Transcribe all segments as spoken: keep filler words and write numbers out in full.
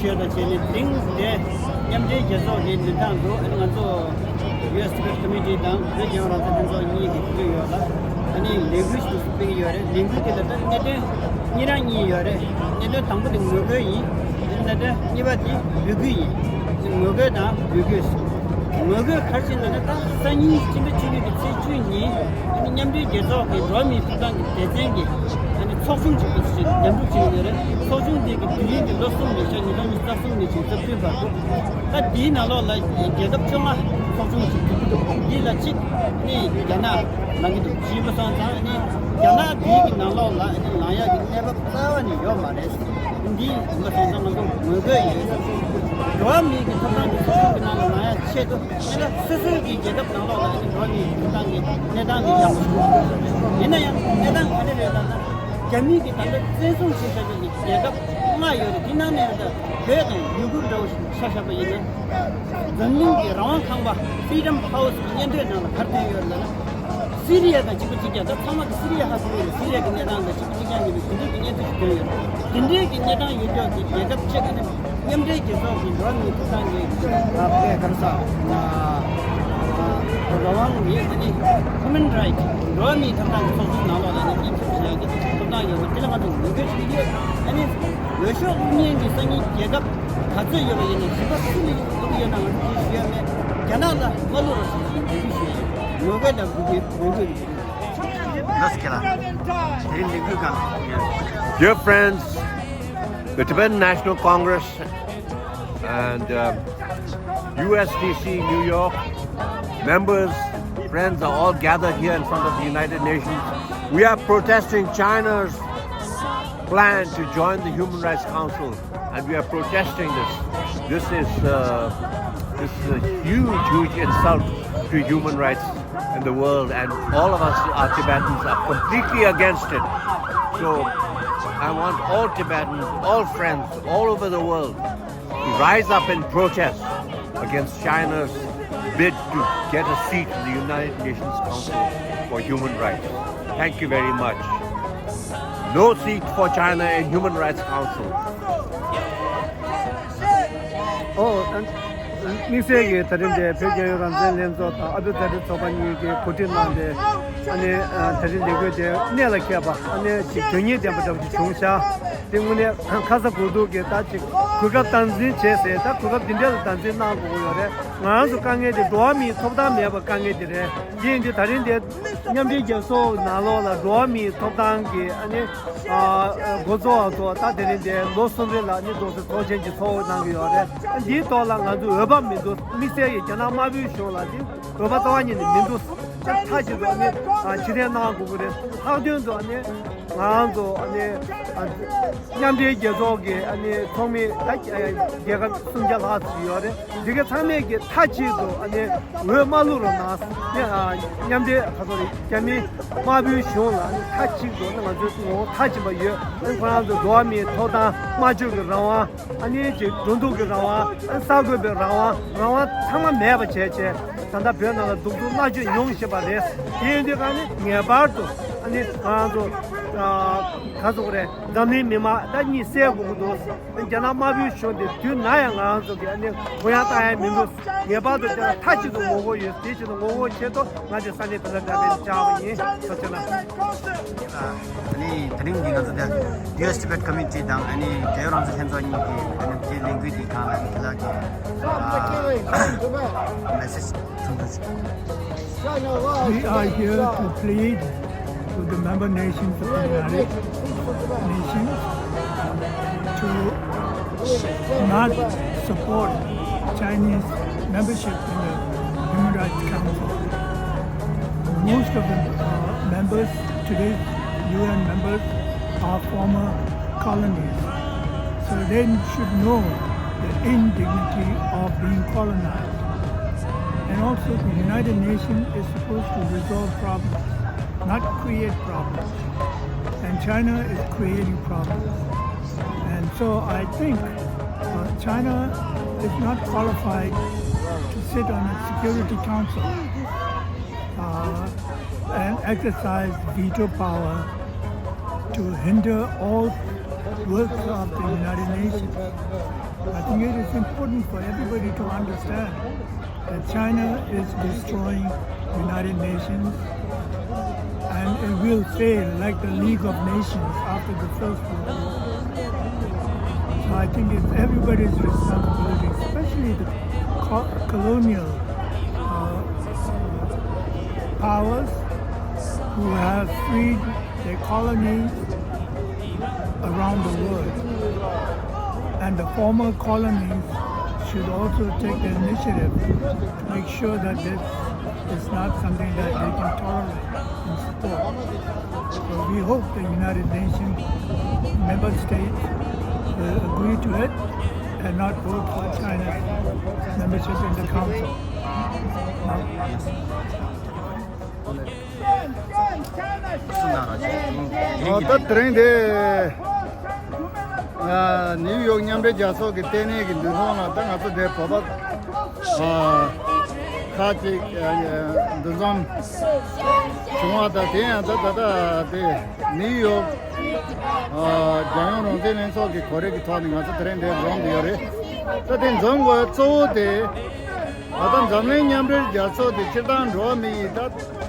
ཆོས་དང་བཅས་ནས་དེ་རིང་འདིར་མཉམ་འབྲེལ་རྒྱལ་ཚོགས་ཀྱི་ལས་སྟངས་འདུག་ཨ་ནི་ང་ཚོ་ཡུ་ཨེས་ཊི་བེཊ་ཀོ་མི་ཊི་དང་བོད་རྒྱལ་ཡོངས་རང་བཙན་ལྷན་ཚོགས་གཉིས་ཀྱི་འབྲེལ་ཡོད་ལ། ཨ་ནི་ལས་འགུལ་ཞིག་སྤེལ་གྱི་ཡོད་རེད། ལས་འགུལ་དེ་ལ་ད་གནད་དོན་གཉིས་རང་གཉིས་ཡོད་རེད། གནད་དོན་དང་པོ་དེ་ངོ་རྒོལ་ཡིན། གནད་དོན་གཉིས་པ་དེ་འབོད་སྐུལ་ཡིན། ངོ་རྒོལ་དང་འབོད་སྐུལ། ངོ་རྒོལ་ག་རེ་བྱས་ནས་ན། ད་སང་ཉིན་སྤྱི་ཟླ་བཅུ་གཉིས་ཀྱི་ཚེས་བཅུ་ཉིན་ཨ་ནི་མཉམ་འབྲེལ་རྒྱལ་ཚོགས་ཀྱི་འགྲོ་བ་མིའི་ཐོབ་ཐང་གི་སྡེ་ཚན་གྱི་ཨ་ནི་ཚོགས་ཆུང་ཅིག་གི་ཞིག་མཉམ་ཞུགས་བྱས་ཡོད་རེད། ཚོགས་ཆུང་དེ་གི་དུས་ཡུན་དེ་ལོ་གསུམ་ལས་བཞག་ཉིས་སྟོང་ཉི་ཤུ་རྩ་གསུམ་ནས་བྱས་རྩ་བདུན་བར་དུ། ད་དེའི་ནང་ལོགས་ལ་རྒྱལ་ཁབ་བཅོ་ལྔ་ཚོགས་ཆུང་ཞིག་འདུས་ཀྱི་འདུག་འདི་ལ་གཅིག་ནི་རྒྱ་ནག་ལངས་ཀྱི་འདུག་ཞུས་པ་སོང་ཙང་ནི་རྒྱ་ནག་དེའི་གི་ནང་ལོགས་ལ་ནི་ལངས་ཡག་གི་གནས་བབ་རྩ་བ་ནས་ཡོད་མ་རེད། འདི་ཡིན་པ་སོང་ཙང་ང་ཚོ་ངོ་རྒོལ་ཡོད། འགྲོ་བ་མིའི་གི་ཐོབ་ཐང་གི་ཚོགས་ཆུང་གི་ནང་ལ་ལངས་ཡག་ཆེད་དུ། དེ་ལ་སོ་སོའི་གི་རྒྱལ་ཁབ་ནང་ལོགས་ལ་ཨ་ནི་འགྲོ་བ་མིའི་ཐོབ་ཐང་གི་གནས་སྟངས་འདི་ཡག་པོ་ཞིག་ཡིན་ན་ཡང་གནས་སྟངས་ག་རེ་རེད་ལབ་ན། རྒྱ་མི་གིས་ད་ལྟ་བཙན་བཟུང་བྱས་བཞག་པའི་གི་རྒྱལ་ཁབ་ལྔ་ཡོད་རེད། དེ་ནང་ནས་ཡང་ད་བོད་དང་ཡུ་གུར་འདྲ་བོ་ཞིག་ཆ་བཞག་པ་ཡིན་ན། འཛམ་གླིང་གི་རང་དབང་ཁང་པ་Freedom House་གི་སྙན་ཐོའི་ནང་ལ་ག་རེ་བཏོན་ཡོད་ལབ་ན། སི་རི་ཡ་དང་གཅིག་པ་གཅིག་རྐྱང་། ད་ཚང་མ་གི་སི་རི་ཡ་ཧ་གོ་གི་རེད། སི་རི་ཡ་གི་གནས་སྟངས་དང་གཅིག་པ་གཅིག་རྐྱང་ཡིན་པའི་དེ་འདྲའི་གི་སྙན་ཐོ་ཞིག་བཏོན་ཡོད་རེད། དེ་འདྲའི་གི་གནས་སྟངས་ཡོད་ཀྱོག་གི་རྒྱལ་ཁབ་གཅིག་ཨ་ནི་མཉམ་འབྲེལ་རྒྱལ་ཚོགས་ཀྱི་འགྲོ་བ་མིའི་ཐོབ་ཐང་གི་ཨ་ཕའི་ག་རེ་ཟ་ཨ་ཨ་རང་དབང་མི་ཨ་ནི་Human Right། འགྲོ་བ་མིའི་ཐོབ་ཐང་གི་ཚོགས་ཆུང་ནང་ལོགས་ལ་ནི་སྙན་ཞུ་བྱེད་ཡག་གི་ཐོབ་ཐང་ཡོད་པ་དེ་ལ་ང་ཚོ་ངོ་རྒོལ་བྱེད་ཀྱི་ཡོད། ཨ་ནི་འོས་ཤོག་བླུག་མཁན་གྱི་སང་ཉིན་རྒྱལ་ཁབ་ག་ཚོད་ཡོད་པ་ཡིན་ན་གཞན་པ་སུ་ལ་བླུག་གི་ཡོད་ན་ང་ཚོ་དེ་ཞུ་ཡ་མེད། རྒྱ་ནག་ལ་མ་བླུག་རོགས་ཞེས་འབོད་སྐུལ་ཞུ་ཡ་ཡིན། ངོ་རྒོལ་དང་འབོད་སྐུལ་འབོད་སྐུལ་ཡིན། ལགས་སོ་ཁྱེད་ལ། དེ་རིང་ལས་འགུལ་གང་ཡིན། Dear friends, the Tibetan National Congress and uh, U S D C New York members, friends are all gathered here in front of the United Nations. We are protesting China's plan to join the Human Rights Council, and we are protesting this. This is uh, this is a huge, huge insult to human rights in the world, and all of us are Tibetans are completely against it. So I want all Tibetans, all friends, all over the world to rise up in protest against China's bid to get a seat in the United Nations Council for Human Rights. Thank you very much. No seat for China in Human Rights Council. ཨོ། དམིགས་བསལ་གྱིས་ད་རིང་འདིར་བོད་རྒྱལ་ཡོངས་རང་བཙན་ལྷན་ཚོགས་དང་ཨ་བོད་མཛའ་འབྲེལ་ཚོགས་པ་གཉིས་ཀྱིས་གོ་སྒྲིག་གནང་སྟེ། ཨ་ནི་ཨ་ད་རིང་ལས་འགུལ་དེ་གནད་ལ་འཁེལ་བ། ཨ་ནི་ཅིག་དོན་སྙིང་ལྡན་པ་འདྲ་བོ་ཅིག་བྱུང་ཤག་དེ་དངོས་གནས་ཁ་ཚ་དགོས་གཏུགས་ཀྱིས་ད་ཅིག་གོ་སྐབས་སྟངས་འཛིན་བྱས་ཟེར། ད་གོ་སྐབས་འདི་འདྲ་ལ་སྟངས་འཛིན་གནང་དགོས་ཀྱི་ཡོད་རེད། ང་རང་ཚོ་དཀའ་ངལ་དེ་འགྲོ་བ་མིའི་ཐོབ་ཐང་མེད་པ་དཀའ་ངལ་དེ་རེད། དེ་ཡིན་དུས་ད་རིང་འདིར་མཉམ་འབྲེལ་རྒྱལ་ཚོགས་ནང་ལོགས་ལ་འགྲོ་བ་མིའི་ཐོབ་ཐང་གི་ཨ་ནི་ཨ་འགོ་གཙོ་བ་ཚོ་ད་དེ་རིང་འདིར་ལོ་གསུམ་རིང་ལ་ཨ་ནི་རྡོག་རྩ་ཚོགས་ཆེན་གྱི་ཚོགས་གནང་གི་ཡོད་རེད། འདིའི་ཐོག་ལ་ང་ཚོ་འོས་བབ་མི་འདུག་དམིགས་བསལ་གྱི་རྒྱ་ནག་དམར་པོའི་གཞུང་ལ་དེ་འོས་བབ་རྩ་བ་ཉིད་ནས་མི་འདུག་མཐའ་གཅིག་ཏུ་ཨ་ནི་ཕྱིར་འཐེན་གནང་དགོས་ཀྱི་རེད། ལྷག་དོན་དུ་ཨ་ནི་ང་རང་ཚོ་ཨ་ནི་མཉམ་འབྲེལ་རྒྱལ་ཚོགས་ཀྱི་ཨ་ནི་ཚོགས་མི་ད་རྒྱལ་ཁབ་སུམ་བརྒྱ་ལྷག་ཙམ་ཡོད་རེད། འདི་ག་ཚང་མས་ཀྱི་མཐའ་གཅིག་ཏུ་ཨ་ནི་འོས་མ་བླུག་རོགས་གནང་། ཨ་མཉམ་འབྲེལ་ག་ཚོད་རེད། རྒྱ་མི་དམར་པོའི་གཞུང་ལ་ཨ་ནི་མཐའ་གཅིག་ཏུ་ཨ་ནི་ང་ཚོའི་ངོ་བོ་མཐའ་གཅིག་པ་ཡོད། ཨ་ནི་ཁོ་རང་ཚོ་འགྲོ་བ་མིའི་ཐོབ་ཐང་། སྨྲ་བརྗོད་ཀྱི་རང་དབང་། ཨ་ནི་ཅིག་འགྲོ་འདུག་གི་རང་དབང་། ཨ་ནི་གསར་འགོད་པའི་རང་དབང་། རང་དབང་ཚང་མ་མེད་པ་བྱས་བྱས། ད་ལྟ་བོད་ནང་ལ་གདུག་རྩུབ་མནར་གཅོད་མྱོང་བཞིན་པ་རེད། དེ་ཡིན་དུས་ཨ་ནི་ངེས་པར་དུ་ཨ་ནི་ང་རང་ཚོ་ཨ་ག་ཚོད་རེད། འཛམ་གླིང་མི་མང་ད་གཉིད་སད་དགོས་ཀྱི་འདུག་རྒྱ་ནག་དམར་པོའི་གཞུང་དེ་དུས་ན་ཡང་ང་རང་ཚོ་གི་ཨ་ནི་གུ་ཡངས་བཏང་ཡ་མི་འདུག་ངེས་པར་དུ་དེ་ལ་མཐའ་གཅིག་ཏུ་ངོ་རྒོལ་ཡོད། དེའི་ཆེད་དུ་ངོ་རྒོལ་ཆེད་དུ་ང་དེ་ས་གནས་དེ་ལ་འདྲ་བའི་བཅར་བ་ཡིན། ཐུགས་རྗེ་གནང་། ཨ་ནི་དེ་རིང་གི་ང་ཚོ་དེ་ཡུ་ཨེས་ཊི་བེཊ་ཀོ་མི་ཊི་དང་ཨ་ནི་རྒྱལ་ཡོངས་རང་བཙན་ལྷན་ཚོགས་གཉིས་ཀྱི་ཨ་ནི་དེ་ལས་འགུལ་དེའི་སྒང་ལ་ཨ་ནི་དེ་ལ་གི་ཨ་མེ་སེཇ་གསུང་དགོས། We are here to plead with the member nations of the United Nations to not support Chinese membership in the Human Rights Council. Most of the uh, members, today's U N members, are former colonies. So they should know the indignity of being colonized. And also, the United Nations is supposed to resolve problems, not create problems. And China is creating problems. And so I think uh, China is not qualified to sit on a Security Council uh, and exercise veto power to hinder all work of the United Nations. I think it is important for everybody to understand that China is destroying United Nations and it will fail like the League of Nations after the First World War. So I think it's everybody's responsibility, especially the co- colonial uh, powers who have freed their colonies around the world. And the former colonies should also take the initiative to make sure that this is not something that they can tolerate and support. So we hope the United Nations member states will agree to it and not vote for China's membership in the council. ཨོ་ད་དེ་རིང་དེ་ནིའུ་ཡོག་མཉམ་འབྲེལ་རྒྱལ་ཚོགས་ཀྱི་ལྟེ་གནས་ཀྱི་འདུ་ཚོགས་ལ་ད་ང་ཚོ་དེ་བོད་པ་ཁག་ཅིག་འདུ་འཛོམས་བྱུང་བ་དང་དེ་ཡང་ད་ད་ད་དེ་ནིའུ་ཡོག་རྒྱལ་ཡོངས་རང་བཙན་ལྷན་ཚོགས་ཀྱི་གོ་སྒྲིག་གི་ཐོག་ནས་ང་ཚོ་དེ་རིང་འདིར་འཛོམས་ཡོད་རེད། ད་དེ་འཛོམས་དགོས་གཙོ་བོ་དེ་ད་ལྟ་འཛམ་གླིང་མཉམ་འབྲེལ་རྒྱལ་ཚོགས་དེ་སྤྱིར་བཏང་འགྲོ་བ་མི་ཡི་ད་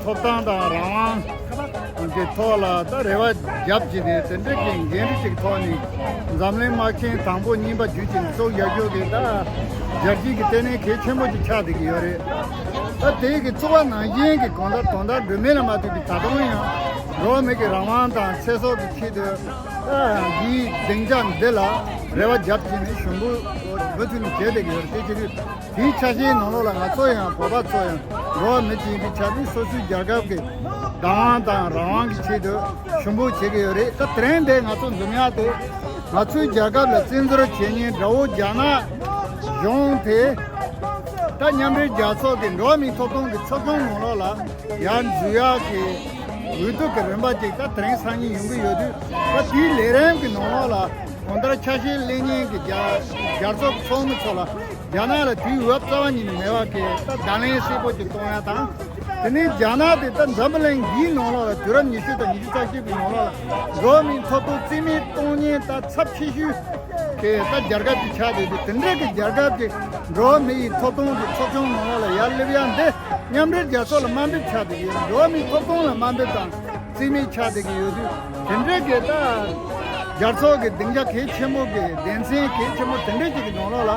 ཐོབ་ཐང་དང་རང་དབང་གི་ཐོག་ལ་ད་རེ་བ་རྒྱབ་ཀྱི་ནས་དེ་འདྲ་གི་འགན་འཁྲི་ཅིག་ཐོག་ནས་འཛམ་གླིང་དམག་ཆེན་དང་པོ་གཉིས་པ་བརྒྱུད་ཀྱི་ནས་ཚོགས་རྒྱག་རྒྱུ་གི་ད་རྒྱལ་སྤྱིའི་གི་ལྟེ་གནས་གལ་ཆེན་པོ་ཅིག་ཆགས་བསྡད་ཀྱི་ཡོད་རེད། ད་དེའི་གི་བཙུགས་པ་ནང་བཞིན་གི་གང་ལྟར་དོན་དག་འགྲོ་མེད་ལ་མ་ཐུག་གི་ད་དུང་ཡང་འགྲོ་བ་མི་གི་རང་དབང་དང་ཚེ་སྲོག་གི་ཆེད་དུ་ད་འདིའི་སྡིངས་ཆ་འདི་ལ་རེ་བ་རྒྱབ་ཀྱི་ནས་ཞུ་འབོད་མུ་མཐུད་ནས་བྱས་བསྡད་ཀྱི་ཡོད་རེད། དེ་ཕྱིར་དེའི་ཆ་ཤས་ནང་ལོགས་ལ་ང་ཚོ་ཡང་བོད་པ་ཚོ་ཡང་འགྲོ་བ་མི་ཅིག་ཡིན་པའི་ཆ་ནས་སོ་སོའི་རྒྱལ་ཁབ་ཀྱི་བདག་དབང་དང་རང་དབང་གི་ཆེད་དུ་ཞུ་འབོད་བྱེད་ཀྱི་ཡོད་རེད། ད་དེ་རིང་འདི་ང་ཚོ་འཛོམས་ཡག་དེ་ང་ཚོའི་རྒྱལ་ཁབ་ལ་བཙན་འཛུལ་བྱེད་མཁན་དགྲ་བོ་རྒྱ་ནག་གཞུང་དེ་ད་མཉམ་འབྲེལ་རྒྱལ་ཚོགས་ཀྱི་འགྲོ་བ་མིའི་ཐོབ་ཐང་གི་ཚོགས་ཆུང་ནང་ལོགས་ལ་ཡར་འཛུལ་ཡག་གི་འོས་བསྡུ་གི་རིམ་པ་ཅིག་ད་དེ་རིང་སང་ཉིན་ཡོང་གི་ཡོད་དུས་ད་དེའི་ལས་རིམ་གྱི་ནང་ལོགས་ལ་གང་ལྟར་ཆ་ཤས་ལེན་མཁན་གྱི་རྒྱ་རྒྱལ་ཚོགས་ཀྱི་ཚོགས་མི་ཚོ་ལ་རྒྱ་ནག་ལ་དུས་འོས་རྩ་བ་ཉིད་ནས་མེད་པ་གི་ད་བརྡ་ལན་གསལ་པོ་ཅིག་གཏོང་ཡ་དང་། དེ་ནས་རྒྱ་ནག་དེ་ད་འཛམ་བུ་གླིང་འདིའི་ནང་ལོགས་ལ་དུས་རབས་ཉི་ཤུ་དང་ཉི་ཤུ་རྩ་གཅིག་པའི་ནང་ལོགས་ལ་འགྲོ་བ་མིའི་ཐོབ་ཐང་རྩིས་མེད་གཏོང་མཁན་ད་ཚབས་ཆེ་ཤོས་གི་ད་རྒྱལ་ཁབ་ཅིག་ཆགས་བསྡད་དུས་དེ་འདྲ་གི་རྒྱལ་ཁབ་ཅིག་འགྲོ་བ་མི་ཡི་ཐོབ་ཐང་གི་ཚོགས་ཆུང་ནང་ལོགས་ལ་ཡར་སླེབས་ཡ་འདི་མཉམ་འབྲེལ་རྒྱལ་ཚོགས་ལ་དམའ་འབེབས་ཆགས་བསྡད་ཀྱི་ཡོད། འགྲོ་བ་མིའི་ཐོབ་ཐང་ལ་དམའ་འབེབས་དང་རྩིས་མེད་ཆགས་བསྡད་ཀྱི་ཡོད་དུས་དེ་འདྲ་གི་ད་རྒྱལ་ཚོགས་ཀྱི་སྡིངས་ཆ་གལ་ཆེན་པོ་གི་སྡེ་ཚན་གལ་ཆེན་པོ་དེ་འདྲ་ཅིག་གི་ནང་ལོགས་ལ་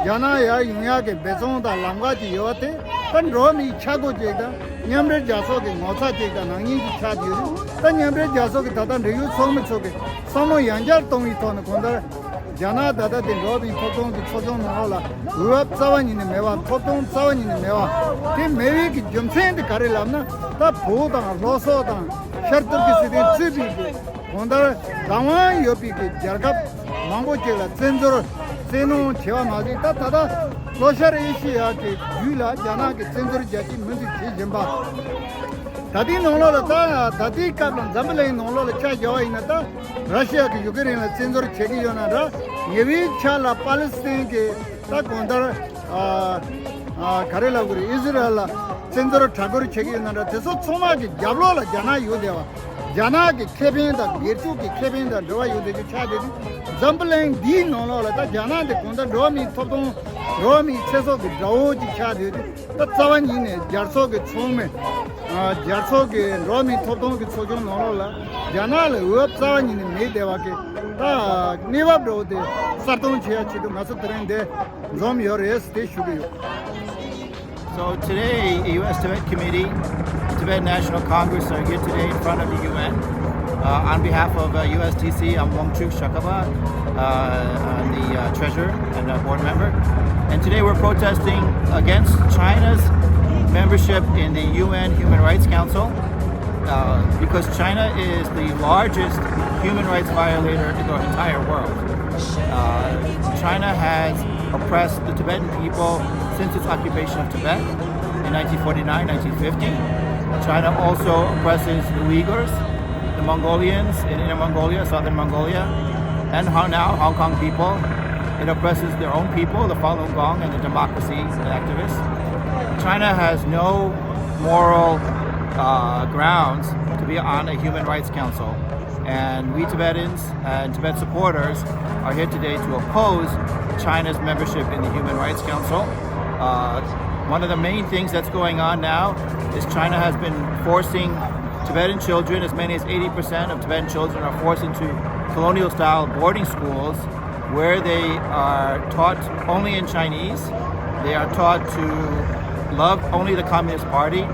རྒྱ་ནག་ཡར་ཡོང་ཡག་གི་འབད་བརྩོན་དང་ལམ་ཁ་ཅིག་ཡོད་པ་དེ་ད་འགྲོ་བ་མིའི་ཆག་སྒོ་ཅིག་དང་མཉམ་འབྲེལ་རྒྱལ་ཚོགས་ཀྱི་ངོ་ཚ་ཅིག་དང་ནག་ཉེས་ཅིག་ཆགས་ཡོད་རེད། ད་མཉམ་འབྲེལ་རྒྱལ་ཚོགས་ཀྱི་ད་ལྟ་འབྲེལ་ཡོད་ཚོགས་མི་ཚོ་གི་བསམ་བློ་ཡང་བསྐྱར་གཏོང་བའི་ཐོག་ནས་གང་ལྟར་རྒྱ་ནག་ད་ལྟ་དེ་འགྲོ་བ་མིའི་ཐོབ་ཐང་གི་ཚོགས་ཆུང་ནང་ལོགས་ལ་འོས་བབ་རྩ་བ་ཉིད་ནས་མེད་པ། ཐོབ་ཐང་རྩ་བ་ཉིད་ནས་མེད་པ། དེ་མེད་པའི་གི་རྒྱུ་མཚན་དེ་ག་རེ་ལབ་ན། ད་བོད་དང་ལྷོ་སོག་དང་ཤར་ཏུར་ཀི་སི་ཐན་གཙོས་པའི་གི་གང་ལྟར་བདག་དབང་ཡོད་པའི་གི་རྒྱལ་ཁབ་མང་པོ་ཅིག་ལ་བཙན་འཛུལ་བཙན་གནོན་བྱས་པ་མ་ཟད། ད་ད་ལྟ་ལྷོ་ཤར་ཨེ་ཤི་ཡ་གི་རྒྱུད་ལ་རྒྱ་ནག་གི་བཙན་འཛུལ་རྒྱ་ཆེ་མུ་མཐུད་བྱེད་བཞིན་པ། ད་ལྟའི་ནང་ལོགས་ལ་ད་ད་ལྟའི་སྐབས་ལ་འཛམ་བུ་གླིང་ནང་ལོགས་ལ་ཆ་བཞག་པ་ཡིན་ན། ད་ར་ཤི་ཡ་གི་ཡུ་ཀེ་རེན་ལ་བཙན་འཛུལ་བྱེད་ཀྱི་ཡོད་ན་འདྲ། ཉེ་བའི་ཆར་ལ་པ་ལི་སི་ཐན་གྱི་ད་གང་ལྟར་ཨ་ཨ་ག་རེ་ལབ་དགོས་རེད། ཨི་ཟི་རལ་ལ་བཙན་འཛུལ་དྲག་རྒོལ་བྱེད་ཀྱི་ཡོད་ན་འདྲ། དེ་ཚོ་ཚང་མ་གི་རྒྱབ་ལོགས་ལ་རྒྱ་ནག་ཡོད་བསྡད་པ། རྒྱ་ནག་གི་ཁེ་ཕན་དང་སྒེར་ཕྱུག་གི་ཁེ་ཕན་དང་འབྲེལ་བ་ཡོད་བསྡད་རྒྱུ་ཆགས་བསྡད་དུས། འཛམ་བུ་གླིང་འདིའི་ནང་ལོགས་ལ་ད་རྒྱ་ནག་འདི་གང་ལྟར་འགྲོ་བ་མིའི་ཐོབ་ཐང་འགྲོ་བ་མིའི་ཚེ་སྲོག་གི་དགྲ་བོ་ཅིག་ཆགས་བསྡད་དུས། ད་རྩ་བ་ཉིད་ནས་རྒྱལ་ཚོགས་ཀྱི་ཚོགས་མི། ཨ་རྒྱལ་ཚོགས་ཀྱི་འགྲོ་བ་མིའི་ཐོབ་ཐང་གི་ཚོགས་ཆུང་ནང་ལོགས་ལ་རྒྱ་ནག་ལ་འོས་བབ་རྩ་བ་ཉིད་ནས་མེད་བསྡད་པ་གི་ད་གནས་བབ་འདྲ་བོ་དེ་གསལ་སྟོན་བྱེད་ཡ་ཆེད་དུ་ང་ཚོ་དེ་རིང་འདིར་འཛོམས་ཡོད་རེད་ཟེར་དེ་ཞུ་གི་ཡོད། So today, U S Tibet Committee, Tibet National Congress are here today in front of the U N uh, on behalf of uh, U S D C. I'm Wangchuk Shakaba, uh, I'm the uh, treasurer and uh, board member. And today we're protesting against China's membership in the U N Human Rights Council uh, because China is the largest human rights violator in the entire world. Uh, China has oppressed the Tibetan people since its occupation of Tibet in nineteen forty-nine, nineteen fifty. China also oppresses the Uyghurs, the Mongolians in Inner Mongolia, Southern Mongolia, and Hong- now Hong Kong people. It oppresses their own people, the Falun Gong, and the democracy activists. China has no moral uh, grounds to be on a human rights council. And we Tibetans and Tibet supporters are here today to oppose China's membership in the Human Rights Council. Uh, one of the main things that's going on now is China has been forcing Tibetan children, as many as eighty percent of Tibetan children are forced into colonial style boarding schools where they are taught only in Chinese. They are taught to love only the Communist Party.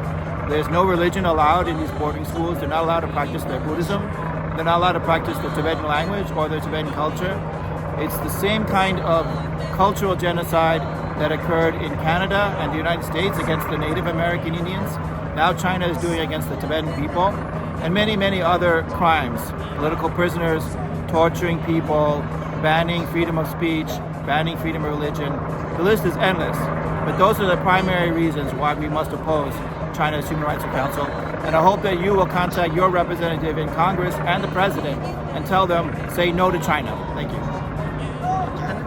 There's no religion allowed in these boarding schools. They're not allowed to practice their Buddhism. They're not allowed to practice the Tibetan language or their Tibetan culture. It's the same kind of cultural genocide that occurred in Canada and the United States against the Native American Indians. Now China is doing against the Tibetan people and many, many other crimes, political prisoners, torturing people, banning freedom of speech, banning freedom of religion. The list is endless. But those are the primary reasons why we must oppose China's Human Rights Council. And I hope that you will contact your representative in Congress and the president and tell them, say no to China. Thank you.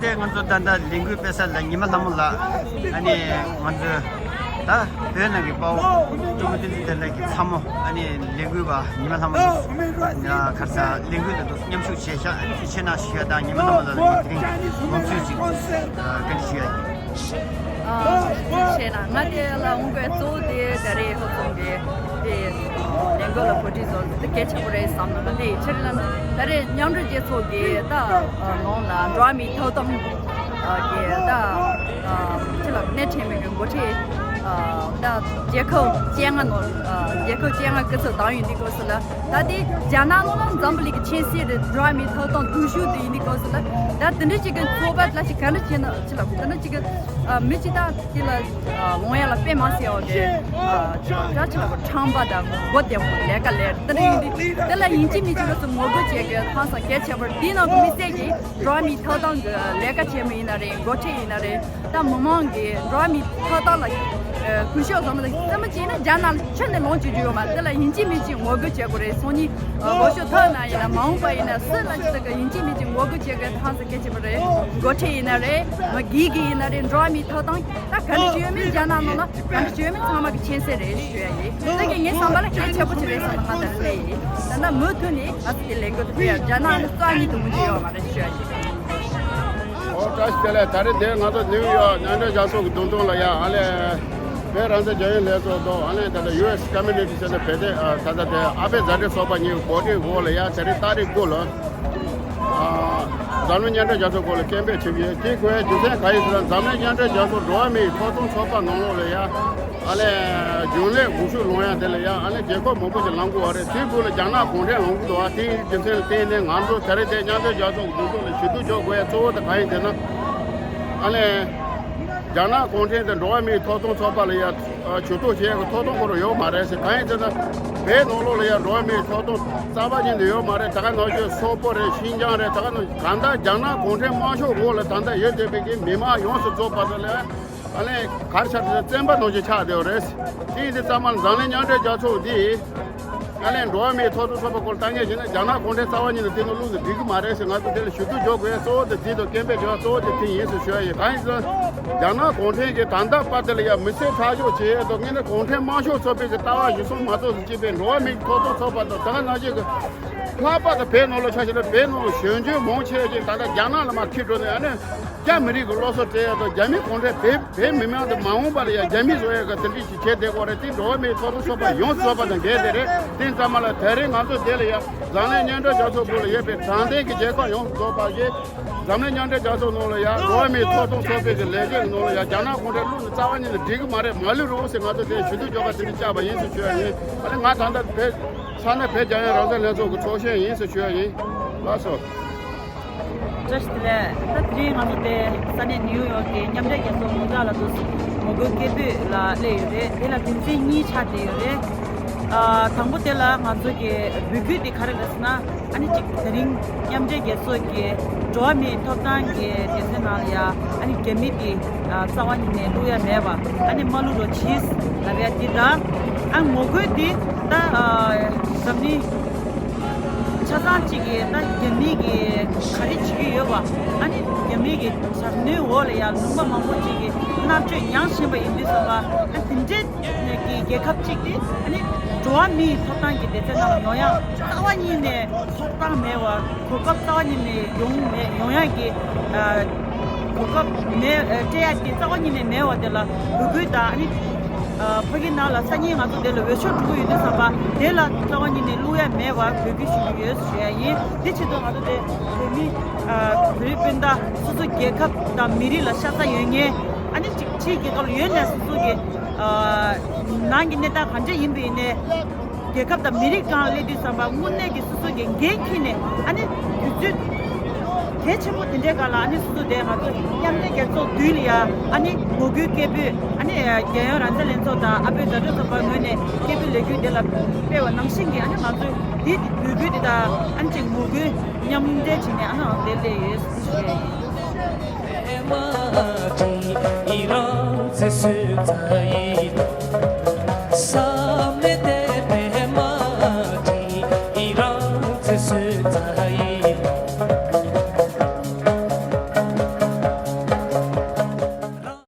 ད་ལྟ་ང་ཚོ་ད་ལྟ་ལས་འགུལ་སྤེལ་ས་ལ་ཉི་མ་ལྷ་མོ་ལགས། ཨ་ནི་ང་ཚོ་ད་བོད་ནང་གི་དཔའ་བོ་སྤྲུལ་སྐུ་བསྟན་འཛིན་བདེ་ལེགས་ཀྱི་ཚ་མོ། ཨ་ནི་ལས་འགུལ་བ་ཉི་མ་ལྷ་མོ་ལགས་ག་རེ་ཟ་ལས་འགུལ་ལ་མཉམ་ཞུགས་བྱས་ཤག་ཨ་ནི་ཆེད་མངགས་ཞུ་ཡ་དང་ཉི་མ་ལྷ་མོ་ལགས་ལ་ངོ་དེ་རིང་ལོངས་སྤྱོད་ཅིག་བཀའ་འདྲི་ཞུ་ཡ་ཡིན། ཨ་ཞུ་བྱས་ན་ང་དེ་ལ་འོང་དགོས་གཙོ་བོ་དེ་ད་རེས་ཧོ་ཙོང་གི་དེ་ལས་འགུལ་ལ་གོ་སྒྲིག་བཟོ་དེ་གལ་ཆེན་པོ་རེད་བསམ་ན། ང་དེ་ཕྱིར་ལ་ན་ད་རེས་མཉམ་འབྲེལ་རྒྱལ་ཚོགས་ཀྱི་ད་ནང་ལ་འགྲོ་བ་མིའི་ཐོབ་ཐང་གི་ད་ཅི་ལ་སྣེ་ཁྲིད་མི་གི་འགོ་ཁྲིད་ད་རྒྱལ་ཁབ་བཅོ་ལྔ་ནང་རྒྱལ་ཁབ་བཅོ་ལྔ་སྐུ་ཚབ་བདམས་ཡོད་འདི་སྐབས་སུ་ལ། ད་དེ་རྒྱ་ནག་ནང་ལ་འཛམ་བུ་གླིང་གི་ཆེས་སྲིད་རེད། འགྲོ་བ་མིའི་ཐོབ་ཐང་སྡུག་ཤོས་དེ་ཡིན་དུས་སྐབས་སུ་ལ། ད་དེ་འདྲ་ཅིག་གི་ཚོགས་པ་ལ་ཅིག་ག་འདྲ་བྱས་ན་ཅི་ལ་དེ་འདྲ་ཅིག་གི་མི་ཅིག་ད་དེ་ལ་ལོང་ཡ་ལ་དཔེ་མ་སྲིད་ཡོད་རེད། ཅི་ལ་ད་ཅི་ལ་ཁྲམ་པ་དང་མགོ་བདེ་པོ་ལས་ཀ་ལས་དེ་འདྲ་ཡིན་དུས་དེ་ལ་ཡིན་གཅིག་མིན་གཅིག་གི་ངོ་རྒོལ་བྱེད་དགོས་ཧང་སང་གལ་ཆེ་བར་དེའི་ནང་དུ་མི་སེར་གྱིས་འགྲོ་བ་མིའི་ཐོབ་ཐང་གི་ལས་ཀ་བྱེད་མི་ཡིན་ན་རེད། འགོ་ཁྲིད་ཡིན་ན་རེད། ད་མི་མང་གིས་འགྲོ་བ་མིའི་ཐོབ་ཐང་ལ་གུས་ཞབས་བཟང་མི་དང་བརྩི་མ་བྱས་ན་རྒྱ་ནག་ལ་ཁྱོན་ནས་ལོངས་སྤྱོད་རྒྱུ་ཡོད་མ་རེད། དེ་ལ་ཡིན་གཅིག་མིན་གཅིག་ངོ་རྒོལ་བྱེད་དགོས་རེད། སང་ཉིན་ལོ་ཤོག་ཐོག་ན་ཡིན་ན་མ་འོངས་པ་ཡིན་ན་སུ་ལ་ཅི་ལྟ་གི་ཡིན་གཅིག་མིན་གཅིག་ངོ་རྒོལ་བྱེད་དགོས་ཧང་སང་གལ་ཆེ་བ་རེད། འགོ་ཁྲིད་ཡིན་ན་རེད། མི་སྒེར་གྱི་ཡིན་ན་རེད། འགྲོ་བ་མིའི་ཐོབ་ཐང་ད་ག་འདྲ་ཞིག་ཡོད་མེད་རྒྱ་ནག་ནང་ལ་ག་འདྲ་ཞིག་ཡོད་མེད་ཚང་མ་གི་མཁྱེན་གསལ་རེད་ཞུ་ཡ་ཡིན། དེ་གི་ངའི་བསམ་པ་ལ་གལ་ཆེན་པོ་ཞིག་རེད་བསམ་པ་ང་ད་རེ་ལས་ཡིན། ད་ལྟ་མུ་མཐུད་ནས་ང་ཚོ་དེ་ལས་འགུལ་དེ་སྤེལ་ཡ་རྒྱ་ནག་ནི་རྩ་ཉིད་དུ་མི་འཇུག་ཡོད་མ་རེད་ཞུ་ཡ་ཡིན། ཨོ་བཀྲ་ཤིས་བདེ་ལེགས། ད་རེས་དེ་ང་ཚོ་ནིའུ་ཡོག་མཉམ་འབྲེལ་རྒྱལ་ཚོགས་ཀྱི་མདུན་ཐོག་ལ་ཡ་ཨ་ལས་བོད་རང་བཙན་རྒྱ་ཡན་ལྷན་ཚོགས་དང་ཨ་ལས་ད་ལྟ་ཡུ་ཨེས་ཀོ་མུ་ནི་ཊི་ཟེར་ནས་བོད་དེ་ད་ལྟ་དེ་ཨ་ཕའི་མཛའ་འབྲེལ་ཚོགས་པ་གཉིས་འགོ་ཁྲིད་འོག་ལ་ཡ་ད་རེས་ཏ་རིག་དགུ་ལ་འཛམ་གླིང་མཉམ་འབྲེལ་རྒྱལ་ཚོགས་སྐོར་ལ་སྐད་འབོད་བྱེད་ཀྱི་ཡོད། དེ་དགོས་རྒྱུ་མཚན་ག་ཡིན་ཟེར་ན་འཛམ་གླིང་མཉམ་འབྲེལ་རྒྱལ་ཚོགས་འགྲོ་བ་མིའི་ཐོབ་ཐང་ཚོགས་པ་ནང་ལོགས་ལ་ཡ་ཨ་ལས་རྒྱུན་ལས་དགོངས་ཞུ་ལོང་ཡ་དེ་ལ་ཡ་ཨ་ལས་རྒྱལ་ཁབ་མང་པོ་ཞིག་ལངས་དགོས་བ་རེད། དེའི་དགོས་ལ་རྒྱ་ནག་གུང་ཁྲན་ལངས་དགོས་འདུག་བ། དེའི་རྒྱུ་མཚན་ལ་བརྟེན་ནས་ང་ཚོ་ད་རེས་དེ་མཉམ་འབྲེལ་རྒྱལ་ཚོགས་ཀྱི་འདུ་ཚོགས་ལ་ཞུ་གཏུག་རྒྱག་དགོས་ཡ་གཙོ་བོ་དེ་ག་ཡིན་ཟེར་ན་ཨ་ལས་རྒྱ་ནག་གུང་ཁྲན་དང་འགྲོ་བ་མིའི་ཐོབ་ཐང་ཚོགས་པ་ལ་ཡ་ཞུ་གཏུག་བྱེད་ཡ་གི་ཐོབ་ཐང་ཁོ་རང་ཡོད་མ་རེད་ཟེར། ག་ཡིན་ཟེར་ན་བོད་ནང་ལོགས་ལ་ཡ་འགྲོ་བ་མིའི་ཐོབ་ཐང་རྩ་བ་ཉིད་ནས་ཡོད་མ་རེད། ད་ག་ནང་བཞིན་སོག་པོ་རེད། ཤིན་ཅང་རེད། ད་ག་ནང་གང་ལྟར་རྒྱ་ནག་གུང་ཁྲན་དམར་ཤོག་འོག་ལ་ད་ལྟ་ཡོད་བསྡད་པའི་གི་མི་མང་ཡོངས་སུ་རྫོགས་པ་དེ་ལ་ཨ་ལས་གར་ཆགས་དེ་བཙན་པ་ནང་བཞིན་ཆགས་བསྡད་པ་རེད། དེ་ཡིན་དུས་ཙམ་པ་ལ་འཛམ་གླིང་མཉམ་འབྲེལ་རྒྱལ་ཚོགས་འདིས་ཨ་ལས་འགྲོ་བ་མིའི་ཐོབ་ཐང་ཚོགས་པ་སྐོར་ལ་ལྟ་ངན་བྱས་ན་རྒྱ་ནག་གུང་ཁྲན་རྩ་བ་ཉིད་ནས་དེ་ནང་བླུགས་ནས་འགྲིག་གི་མ་རེད་ཟེར། ང་ཚོ་དེ་ལ་ཞུ་གཏུག་རྒྱག་དགོས་ཡ་གཙོ་བོ་དེ་དེ་དང་སྐད་འབོད་རྒྱག་གཙོ་བོ་དེ་དེ་ཡིན་ཟེར་ཞུ་ཡ་ཡིན། གང་ཡིན་ཟེར་ན་རྒྱ་ནག་གུང་ཁྲན་གྱིས་ད་ལྟ་བར་དེ་ལ་ཡ་མི་སེར་ཁྲག་སྦྱོར་བྱེད་ཡས་དང་དངོས་གནས་གུང་ཁྲན་དམར་ཤོག་ཚོགས་པའི་གི་ལྟ་བ་གཞིར་བཟུང་མ་གཏོགས་སུ་སྐྱེས་པའི་འགྲོ་བ་མིའི་ཐོབ་ཐང་ཚོགས་པ་དང་ད་ག་ནང་བཞིན་གྱི་ལྷག་པར་དུ་བོད་ནང་ལ་ཆ་བཞག་ན་བོད་ནང་གཞོན་སྐྱེས་མང་ཆེ་ཅིག་ད་ལྟ་རྒྱ་ནག་ལ་མར་ཁྲིད་འགྲོ་ནས་ཨ་ནི་རྒྱ་མི་རིགས་ཀྱི་སློབ་གསོ་སྤྲད་ཡ་དང་རྒྱ་མི་གུང་ཁྲན་བོད་བོད་མི་མང་དུ་མ་འོངས་པ་ལ་ཡ་རྒྱ་མི་བཟོ་ཡ་གི་དེ་འདྲ་ཞིག་བྱས་བསྡད་ཀྱི་ཡོད་རེད། དེ་འགྲོ་བ་མིའི་ཐོབ་ཐང་ཚོགས་པ་ཡོངས་སུ་རྫོགས་པ་དང་འགལ་བསྡད་རེད། དེ་ཙམ་པ་ལ་དེ་རིང་ང་ཚོ་འདི་ལ་ཡ་འཛམ་གླིང་མཉམ་འབྲེལ་རྒྱལ་ཚོགས་སྐོར་ལ་ཡོད་པའི་དྲང་བདེན་གྱི་རྒྱལ་ཁབ་ཡོངས་སུ་རྫོགས་པ་ཞིག་འཛམ་གླིང་མཉམ་འབྲེལ་རྒྱལ་ཚོགས་ནང་ལ་ཡ་འགྲོ་བ་མིའི་ཐོབ་ཐང་ཚོགས་པའི་གི་ལས་བྱེད་ཀྱི་ནང་ལ་ཡ་རྒྱ་ནག་གུང་ཁྲན་བླུགས་ནས་རྩ་བ་ཉིད་ནས་འགྲིག་གི་མ་རེད། མ་བླུགས་རོགས་ཟེར་ང་ཚོ་དེ་ཞུ་གཏུག་རྒྱག་པ་དེ་འདྲ་བཅར་བ་ཡིན་ཟེར་ཞུ་ཡ་ཡིན། ཨ་ནི་ང་ད་ལྟ་བོད་ས་གནས་བོད་རྒྱལ་ཡོངས་རང་བཙན་ལྷན་ཚོགས་ཀྱི་ཚོགས་གཞོན་ཡིན་ཟེར་ཞུ་ཡ་ཡིན། ལགས་སོ། བཀྲ་ཤིས་བདེ་ལེགས། ད་དེ་རིང་ང་ཚོ་དེ་ས་གནས་ནིའུ་ཡོག་གི་མཉམ་འབྲེལ་རྒྱལ་ཚོགས་ངོ་རྟགས་ལ་དུ་ངོ་རྒོལ་སྐད་འབོད་ལ་སླེབས་ཡོད་རེད། དེ་ལ་རྒྱུ་མཚན་གཉིས་ཆགས་བསྡད་ཡོད་རེད། ཨ་དང་པོ་དེ་ལ་ང་ཚོ་གི་འབོད་སྐུལ་དེ་ག་རེ་རེད་ཟེར་ན། ཨ་ནི་གཅིག་དེ་རིང་མཉམ་འབྲེལ་རྒྱལ་ཚོགས་ཀྱི་འགྲོ་བ་མིའི་ཐོབ་ཐང་གི་སྡེ་ཚན་ནང་ལ་ཡ་ཨ་ནི་རྒྱ་མི་དེ་རྩ་བ་ཉིད་ནས་བླུག་ཡ་མེད་པ། ཨ་ནི་མ་བླུག་རོགས་གྱིས་ལབ་ཡ་དེ་དང་། ཨ་ངོ་རྒོལ་དེ་ད་འཛམ་གླིང་ ཆ་ཚང་གཅིག་གིས་ད་རྒྱ་མི་གིས་ག་རེ་བྱེད་ཀྱི་ཡོད་པ། ཨ་ནི་རྒྱ་མི་གི་དྲག་གནོན་འོག་ལ་ཡང་ལུང་པ་མང་པོ་ཅིག་གིས་མནར་གཅོད་མྱངས་བཞིན་པ་ཡིན་དུས་ཙམ་པ། ཨ་དེ་འདྲའི་གི་རྒྱལ་ཁབ་ཅིག་དེ་ཨ་ནི་འགྲོ་བ་མིའི་ཐོབ་ཐང་གི་སྡེ་ཚན་ནང་ལ་ཡོང་ཡག་རྩ་བ་ཉིད་ནས་ཐོབ་ཐང་མེད་པ། གོ་སྐབས་རྩ་བ་ཉིད་ནས་ཡོང་མེད། ཡོང་ཡག་གི་ཨ་གོ་སྐབས་མེད། ཨ་སྤྲད་ཡག་དེ་རྩ་བ་ཉིད་ནས་མེད་པ་དེ་ལ་འབོད་སྐུལ་དང་། ཨ་ནི་ཨ་ཕ་གི་ནང་ལ་སང་ཉིན་ང་ཚོ་དེ་ལ་འོས་ཤོག་འབྲི་གི་ཡོད་དུས་ཙམ་པ། དེ་ལ་རྩ་བ་ཉིད་ནས་བླུག་ཡག་མེད་པར་འབོད་སྐུལ་ཞུ་གི་ཡོད་ཞུ་ཡག་ཡིན། དེ་ཆེད་དུ་ང་ཚོ་དེ་བོད་མི་ཨ་བོད་རིགས་སྤུན་ཟླ་སོ་སོ་རྒྱལ་ཁབ་དང་མི་རིགས་ལ་ཤ་ཚ་ཡོད་མཁན། ཨ་ནི་ཅིག་ཕྱིའི་རྒྱལ་ཁབ་ལ་ཡོད་ནས་སོ་སོ་གི་ཨ་ནང་གི་གནས་སྟངས་ག་འདྲ་ཡིན་པ་ཡིན་ནའི། རྒྱལ་ཁབ་དང་མི་རིགས་སྒང་སླེབས་དུས་ཙམ་པ་དངོས་གནས་ཀྱི་སོ་སོ་གི་འགན་འཁྱེར་ནས། ཨ་ནི་དུས་ཚོད་གལ་ཆེན་པོ་དེ་འདྲའི་སྒང་ལ་ཨ་ནི་སོ་སོ་དེ་ང་ཚོ་མཉམ་འབྲེལ་རྒྱལ་ཚོགས་མདུན་ལ་ཡ་ཨ་ནི་ངོ་རྒོལ་སྐད་འབོད། ཨ་ནི་རྒྱལ་ཡོངས་རང་བཙན་ལྷན་ཚོགས་དང་ཨ་བོད་མཛའ་འབྲེལ་ཚོགས་པ་ངོས་ནས་སྐད་འབོད་ལས་འགུལ་དེ་ལ་སྤེལ་བ་ནང་བཞིན་གྱི། ཨ་ནི་ང་ཚོས་དེ་འབོད་སྐུལ་དེ་དང་ཨ་ནི་ཅིག་ངོ་རྒོལ་མཉམ་འབྲེལ་བྱས་ནས་ཨ་ནི་ང་ཚོ་དེ་སླེབས་ཡོད་ཞུ་ཡ་ཡིན།